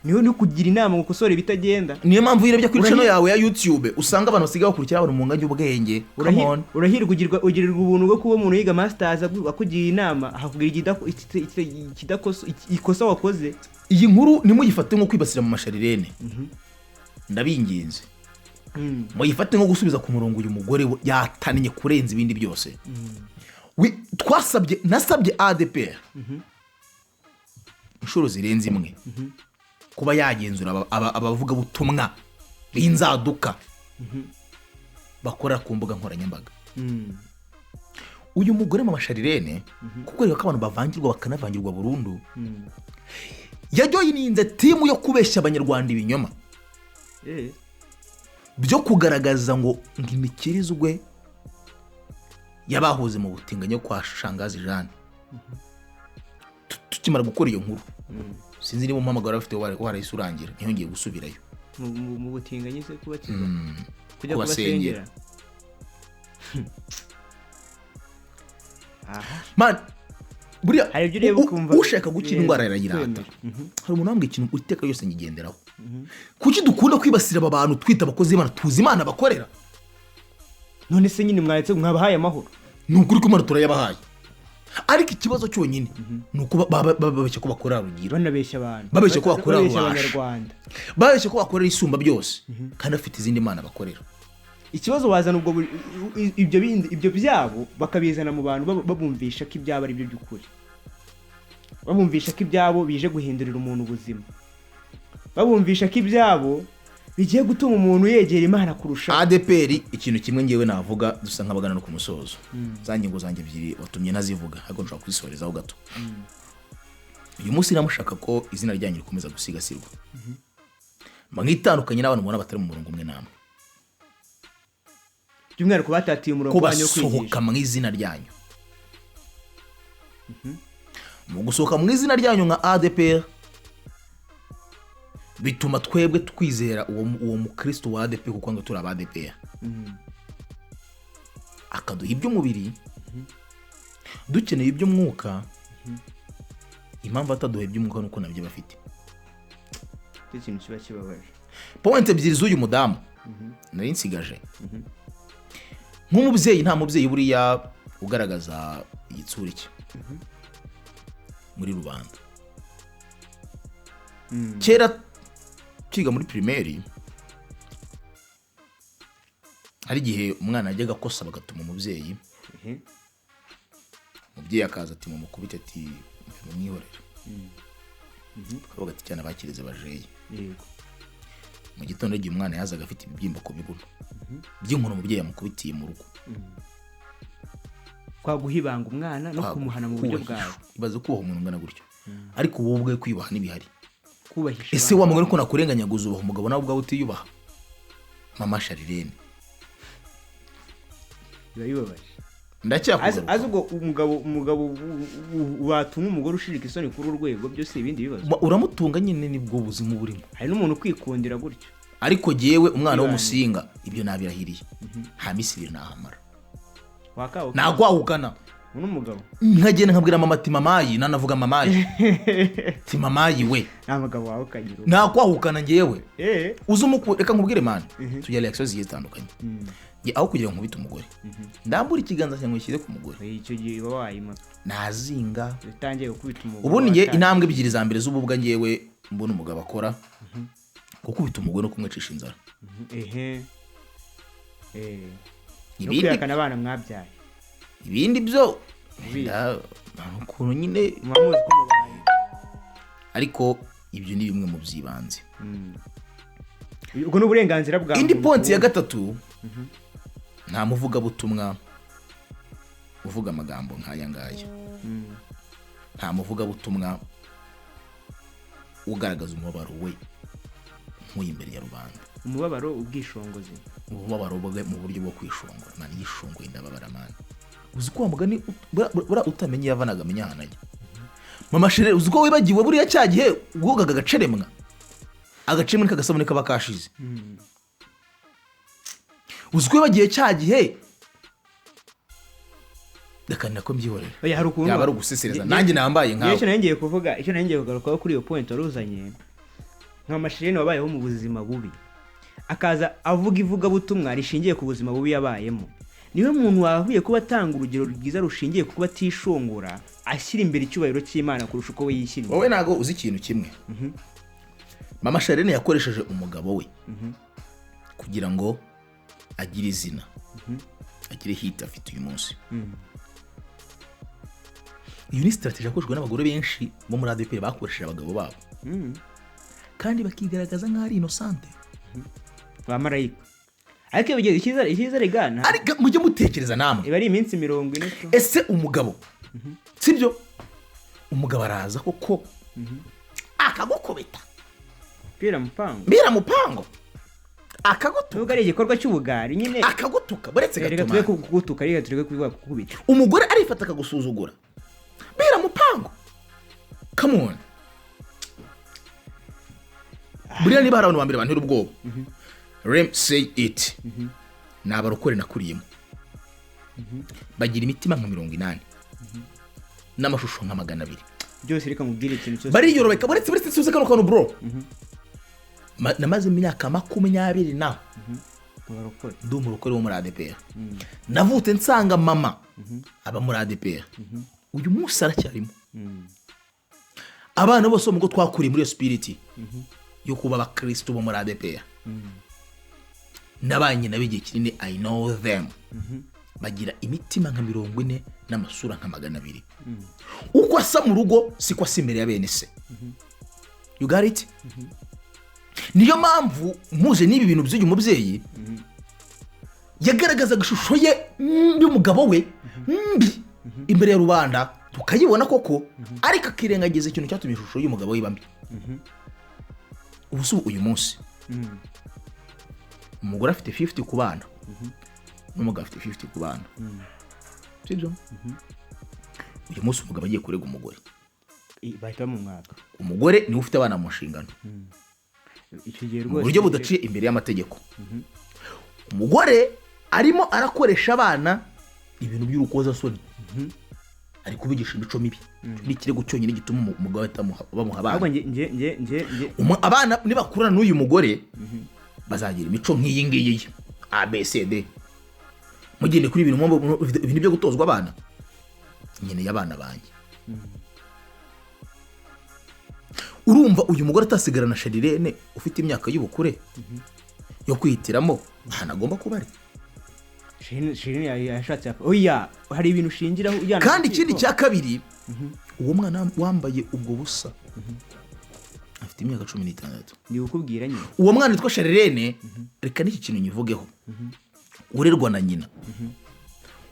Niwe uri kugira inama ngo ukosore ibitagenda. Niyo mpamvu iyo urebye kuri channel yawe ya YouTube usanga abantu basigaye bakurikira abantu mu nganya ubwenge. Come on. Urahirwa ugirirwa ubuntu bwo kuba umuntu yiga masters akugira inama, akakubwira ikosa wakoze. Iyi nkuru nimuyifate nko kwibasira mu masharirene, ndabinginze. Muyifate nko gusubiza ku murongo uyu mugore we yatannye kurenza ibindi byose. Nasabye ADPR inshuro zirenze imwe kuba yagenzura abavugabutumwa b'inzaduka bakora ku mbuga nkoranyambaga. Uyu mugore mu masharirene, kuko reka ko abantu bavangirwa bakanavangirwa burundu, yajoyininze timu yo kubeshya abanyarwanda ibinyoma byo kugaragaza ngo imikirizwe yabahoze mu butinganyi kwa Shangazi Jeanne. Tukimara gukora iyo nkuru, sinzi niba umuhamagaro afite warahise urangira, ntiyongeye gusubirayo. Mu butinganyi se kubakiza? Kujya Kubasengera. kubasengera. Aha. Man, buriya Hari ibyo ureba ukumva ushaka gukira indwara yarayirata. Kwemera. Hari umuntu wambwiye ikintu iteka ryose nyigenderaho. Kuki dukunda kwibasira aba bantu twita abakozi b'Imana, tuzi Imana bakorera? None se nyine mwaretse mwabahaye amahoro? Ni ukuri ko Imana turayabahaye. Ariko ikibazo cyonyine ni uko babeshya ko bakorera Rugira. Banabeshya abantu. Babeshya ko bakorera Babeshya Rubasha. Abanyarwanda. Babeshya ko bakorera Isumba byose, kandi bafite izindi mana bakorera. Ikibazo bazana ubwo ibyo bindi, ibyo byabo bakabizana mu bantu babumvisha ko ibyabo ari byo by'ukuri. Babumvisha ko ibyabo bije guhindurira umuntu ubuzima. Babumvisha ko ibyabo bigiye gutuma umuntu yegera Imana kurusha. ADPR ikintu kimwe ngewe navuga dusa nk'abagana no ku musozo. Za ngingo zanjye ebyiri watumye ntazivuga, ariko nshobora kuzisorezaho gato. Uyu munsi namushaka ko izina ryanyu rikomeza gusigasirwa. Mwitandukanye n'abantu mubona batari mu murongo umwe namwe. By'umwihariko batatiye umurongo Ko wanyu wo kwigisha. basohoka mu izina ryanyu. Mu gusohoka mu izina ryanyu nka ADPR bituma twebwe twizera uwo mukristo wa ADPR, kuko ngo turi aba ADPR. Akaduha iby'umubiri, dukeneye iby'umwuka. Impamvu ataduha iby'umwuka nuko nabyo bafite. Icyo kintu kiba kibabaje. Point ebyiri z'uyu mudamu nari nsigaje. Nk'umubyeyi, nta mubyeyi buriya ugaragaza igitsure cye muri rubanda. Kera twiga muri primaire, hari igihe umwana yajyaga akosa bagatuma umubyeyi. Umubyeyi akaza ati mumukubite, ati mumwihorere. Tukavuga ati cyane abakirize bajeye. Mu gitondo igihe umwana yazaga afite ibibyimba ku bibuno by'inkono umubyeyi yamukubitiye mu rugo. Kwa guhibanga umwana no kumuhana mu buryo bwawe. Ibaze kubaha umuntu ungana gutyo. Ariko wowe ubwawe kwiyubaha n'ibihari. Kubahisha Ese abana. wa mugore ko nakurenganya ngo uzubaha umugabo nawe ubwawe utiyubaha? Mama Sharirene. Biba bibabaje. Ndacyakugaruka. Azi ubwo umugabo watunga umugore ushirika isoni kuri uru rwego byose ibindi bibazo. Uramutunga nyine nibwo buzima burimo. Hari n'umuntu kwikundira gutyo. Ariko jewe umwana w'umusinga ibyo nabirahiriye. Nta minsi ibiri nahamara. Wakawe. Nagwahukana. Uno mugabo. Nkagenda nkabwira mama ati mamayi, nanavuga mamayi. Ati mamayi we. Nta mugabo wawe ukagira uwo. Nagwahukana njyewe. Uzi umuku, reka nkubwire man. Tujya reaction zigiye zitandukanye. Nge aho kugira ngo nkubite umugore. Ndambura ikiganza cyanjye nshyize ku mugore. Icyo gihe uba wayimaka. Nazinga. Utangiye gukubita umugore. Ubundi nge intambwe ebyiri za mbere z'ububwa ngewe mbona umugabo akora. Gukubita umugore no kumwicisha inzara. No kwihakana abana mwabyaye. Ibindi byo ukuntu nyine Muba muzi ko mubaye. Ariko ibyo ni bimwe mu byibanze. Ubwo ni uburenganzira bwa Indi muntu. point ya gatatu, nta muvugabutumwa uvuga amagambo nk'aya ngaya. Nta muvugabutumwa ugaragaza umubabaro we nk'uyu imbere ya rubanda. Umubabaro ubwishongozi. Umubabaro bwe mu buryo bwo kwishongora. Man yishongoye ndababara man. Uzi ko wa mugani utamenye yavanaga amenya ahantu ajya. Mama Shere, uzi ko wibagiwe buriya cya gihe wogaga agaceremwa, agaceremwa k'agasabune kaba kashize? Uzi ko wibagiwe cya gihe? Reka nako mbyihorera. Oya, hari ukuntu Yaba ari ugusesereza, nanjye nambaye nkawe. Icyo nari ngiye kuvuga, icyo nari ngiye kugarukaho kuri iyo point wari uzanye, nka Mashirene wabayeho mu buzima bubi, akaza avuga ivugabutumwa rishingiye ku buzima bubi yabayemo, niwe muntu wahuye kuba atanga urugero rwiza rushingiye ku kuba atishongora, ashyira imbere icyubahiro cy'Imana kurusha uko we yishyira imbere. Wowe ntabwo uzi ikintu kimwe. Mama Sharene yakoresheje umugabo we kugira ngo agire izina, agire hit afite uyu munsi. Iyo ni strategy yakoreshejwe n'abagore benshi bo muri ADEPR, bakoresheje abagabo babo kandi bakigaragaza nk'aho ari innocent. Ba marayika. Ariko iyo bigeze icyizere gana Ariko mujye mutekereza namwe. Iba ari iminsi 40 tu. Ese umugabo, sibyo, umugabo araza koko akagukubita? Pira mupango. Mbira mupango, akagutuka. Nubwo ari igikorwa cy'ubugari nyine. Akagutuka, buretse Reka gato. tube Man. kugutuka, reka tureke kuvuga kukubita. Umugore arifata akagusuzugura, bira mupango. Come on, buriya niba hari abantu ba mbere bantera ubwoba, let me say it, ni abarokore nakuriyemo. Bagira imitima nka 80 n'amashusho nka 200. Byose, reka mubwire ikintu cyose. Bariyorobeka. Buretse tuze kano kantu, bro. Namaze imyaka 20 na Mu barokore. ndi umurokore wo muri ADEPR. Navutse nsanga mama aba muri ADEPR, uyu munsi aracyarimo. Abana bose bo mu rugo twakuriye muri iyo spirit yo kuba abakristo bo muri ADEPR. Nabanye nabo igihe kinini, I know them. Bagira imitima nka 40 n'amasura nka 200. Uko asa mu rugo siko asa imbere ya bene se. You got it? Niyo mpamvu muje n'ibi bintu by'uyu mubyeyi yagaragazaga ishusho ye y'umugabo we mbi imbere ya rubanda, tukayibona koko, ariko akirengagiza ikintu cyatumye ishusho y'umugabo we iba mbi. Ubu si uyu munsi umugore afite 50 ku bana n'umugabo afite 50 ku bana, sibyo? Uyu munsi umugabo agiye kurega umugore, Bahita bamumwaka. Umugore niwe ufite abana mu nshingano. Icyo gihe Mu rwose buryo budaciye imbere y'amategeko, umugore arimo arakoresha abana ibintu by'urukozasoni, ari kubigisha imico mibi. Icyo ni ikirego cyonyine gituma umugabo ahita bamuha abana. Ahubwo nge Abana nibakurana n'uyu mugore bazagira imico nk'iyi ngiyi ye, A B C D. Mugende kuri ibintu ibintu byo gutozwa abana, nkeneye abana banjye. Urumva uyu mugore atasigarana Sharirene ufite imyaka y'ubukure yo kwihitiramo ahantu agomba kuba ari? Shirini yashatse oya, hari ibintu ushingiraho ujyana Kandi mu ikindi rukiko. cya kabiri, uwo mwana wambaye ubwo busa afite imyaka 16. Ndi kukubwira nyine. Uwo mwana witwa Sharirene, reka n'iki kintu nyivugeho, urerwa na nyina,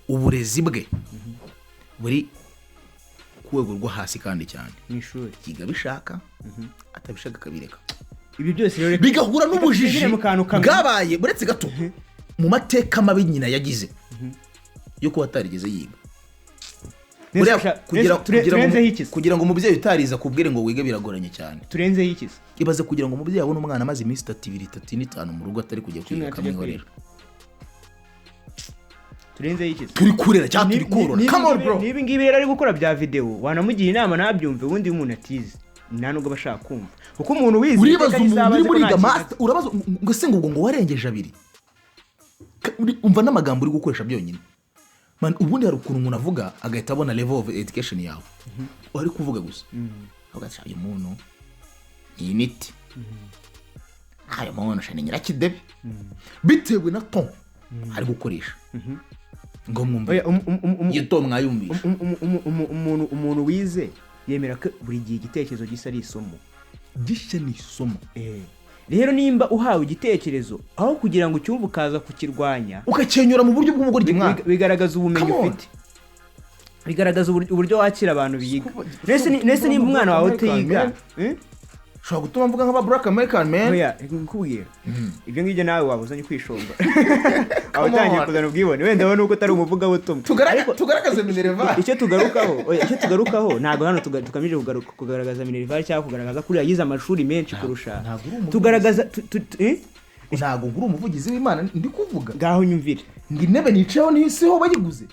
uburezi bwe buri ku rwego rwo hasi kandi cyane. Mu ishuri. Yiga abishaka, atabishaka akabireka. Ibi byose rero Bigahura reka n'ubujiji twinjire mu kantu kamwe. bwabaye, buretse gato, mu mateka mabi nyina yagize yo kuba atarigeze yiga. Nese Buriya turenzeho iki se? Kugira ngo umubyeyi utarize akubwire ngo wige biragoranye cyane. Turenzeho iki se? Ibaze kugira ngo umubyeyi abone umwana amaze iminsi 3, 2, 3 n'5 mu rugo atari kujya kwiga, Cumi n'atatu ajya. akamwihorera. Turenzeho iki se? Turi kurera cyangwa turi korora? Come on, bro. Niba ngibi rero ari gukora bya videwo, wanamugira inama ntabyumve. Ubundi iyo umuntu atize nta nubwo aba ashaka kumva, kuko umuntu wize Uribaza iteka n'isaha umuntu uri azi ko muri nta kintu. master, urabaza ngo se ngo ubwo ngo warengeje abiri? Umva n'amagambo uri gukoresha byonyine. Man, ubundi hari ukuntu umuntu avuga agahita abona level of education yawe. Ari kuvuga gusa avuga ati: "Uyu muntu ni initi, uyu muntu sha ni nyirakidebe," bitewe na ton ari gukoresha ngo mwumve. Oya, Iyo ton mwayumvisha? Umuntu wize yemera ko buri gihe igitekerezo gisa ari isomo. Gishya ni isomo. Rero nimba uhawe igitekerezo, aho kugira ngo ucyumve ukaza kukirwanya, Ukakenyura mu buryo bw'ubugoryi, mwana. Bigaragaza ubumenyi Come on. ufite, bigaragaza uburyo wakira abantu biga. Nese nimba umwana wawe utiga, eh? Ushobora gutuma mvuga nk'aba black American man. Oya, nkubwira ibyo ngibyo, nawe waba uzanye kwishongora, waba Come utangiye on. kuzana ubwibone, wenda wowe nuko utari umuvugabutumwa. Tugaragaze minerval. Icyo tugarukaho, oya, icyo tugarukaho ntabwo hano tugamije kugaragaza minerval cyangwa kugaragaza ko uriya yize amashuri menshi kurusha. Ntabwo uri umuvugizi. Tugaragaza eh? Ntabwo nguri umuvugizi w'Imana, ndi kuvuga Ngaho nyumvire. ngo intebe nicayeho ni siho bayiguze,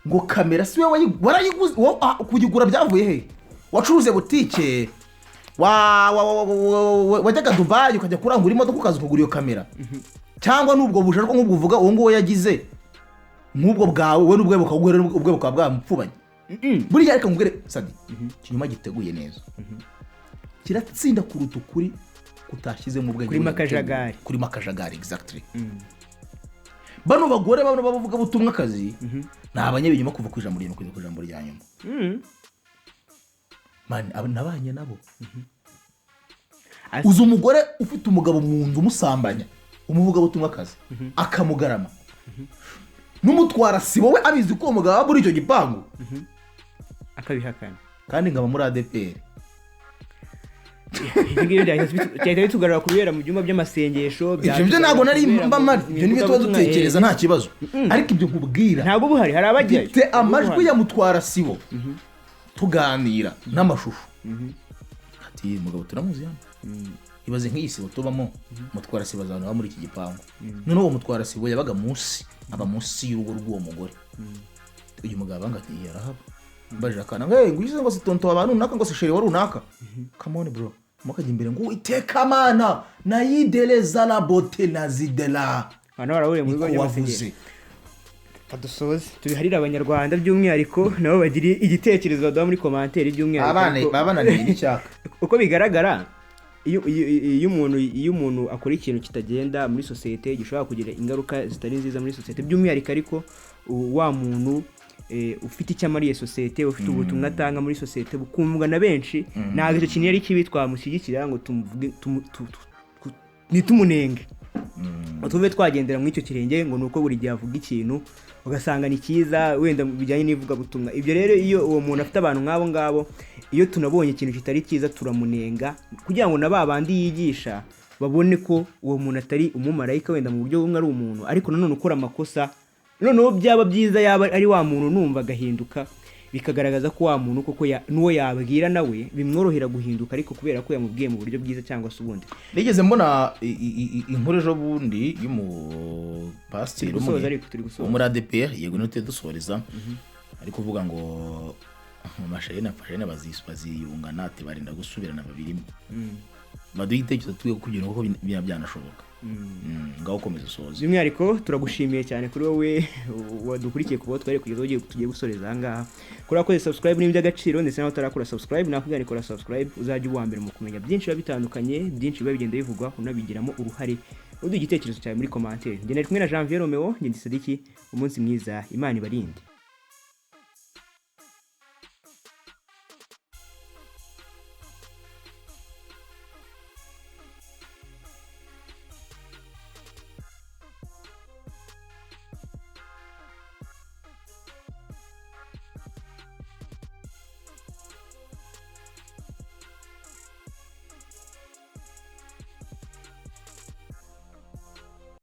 ngo kamera si we warayiguze wowe, kuyigura byavuye he? Wacuruze butike, wajyaga Dubayi ukajya kurangura imodoka, ukaza ukagura iyo kamera, cyangwa n'ubwo bujarwa nk'ubwo uvuga uwo nguwo yagize nk'ubwo bwawe, we n'ubwe bukaguhera, ubwe bukaba bwamupfubanye buriya. Reka nkubwire Sadi, ikinyoma giteguye neza kiratsinda kuruta ukuri kutashyizemo ubwenge. Kurimo akajagari. Kurimo akajagari, exactly. Bano bagore, bano bavugabutumwa akazi ni abanyabinyoma kuva ku ijambo rya nyuma kugeza ku ijambo rya nyuma. Man, nabanye nabo. Uzi umugore ufite umugabo mu nzu umusambanya, umuvugabutumwa akazi akamugarama n'umutwara sibo, we abizi ko uwo mugabo aba muri icyo gipangu? Akabihakana. Kandi nkaba muri ADEPR. Ibyo ngibyo byahita bitugarura kubera mu byumba by'amasengesho. Ibyo byo ntabwo nari mba mpari, ibyo nibyo tuba dutekereza, nta kibazo, ariko ibyo nkubwira Ntabwo buhari, hari abajyayo. mfite amajwi ya mutwara sibo tuganira n'amashusho, ati: "Mugabo turamuzi hano." Ibaze nk'iyi sibo tubamo, mutwara sibo abantu baba muri iki gipangu. Noneho uwo mutwara sibo yabaga munsi, aba munsi y'urugo rw'uwo mugore. Uyu mugabo abanga ati: "Yarahaba." Mbajije akana ngo: "Hey, ngushyize ngo si tonto abantu runaka, ngo si chéri wa runaka?" Come on bro, mukajya imbere ngo: "Uwiteka Mana nayidereza la bote nazidela." Abantu barahuriye mu bigo Niko wavuze. by'amasengesho. Dusoze tubiharire Abanyarwanda by'umwihariko, nabo bagire igitekerezo baduha muri commentaire by'umwihariko. Abana baba bananiye n'icyaka. Uko bigaragara, iyo umuntu akora ikintu kitagenda muri sosiyete, gishobora kugira ingaruka zitari nziza muri sosiyete by'umwihariko, ariko wa muntu ufite icyo amariye sosiyete, ufite ubutumwa atanga muri sosiyete bukumvwa na benshi, ntabwo icyo kintu ari kibi twamushyigikira ngo tumuvuge ntitumunenge, ngo tube twagendera muri icyo kirenge ngo ni uko buri gihe avuga ikintu ugasanga ni cyiza wenda bijyanye n'ivugabutumwa. Ibyo rero, iyo uwo muntu afite abantu nk'abo ngabo, iyo tunabonye ikintu kitari cyiza turamunenga, kugira ngo na ba bandi yigisha babone ko uwo muntu atari umumarayika, wenda mu buryo bumwe ari umuntu ariko nanone ukora amakosa. Noneho byaba byiza yaba ari wa muntu numva agahinduka, bikagaragaza ko wa muntu koko n'uwo yabwira nawe bimworohera guhinduka, ariko kubera ko yamubwiye mu buryo bwiza cyangwa se ubundi. Nigeze mbona inkuru ejo bundi y'umupasiteri Turi gusoza. umwe Ariko turi gusoza. wo muri ADEPR, yego, niyo dusoreza, ari kuvuga ngo mu mashayene na fashene baziyungana, ati barinda gusubirana babirimo. Baduhe igitekerezo twe kugira ngo koko byanashoboka. Ngaho komeza usoze. By'umwihariko turagushimiye cyane kuri wowe wadukurikiye kuba twari kugeza aho tugiye gusoreza aha ngaha. Kuri wakoze subscribe ni iby'agaciro, ndetse nawe utarakora subscribe nakubwira ni kora subscribe, uzajya uwa mbere mu kumenya byinshi biba bitandukanye, byinshi biba bigenda bivugwa, unabigiramo uruhare, uduha igitekerezo cyawe muri commentaire. Njye nari kumwe na Janvier Romeo, njye ndi Sadiki. Umunsi mwiza, Imana ibarinde.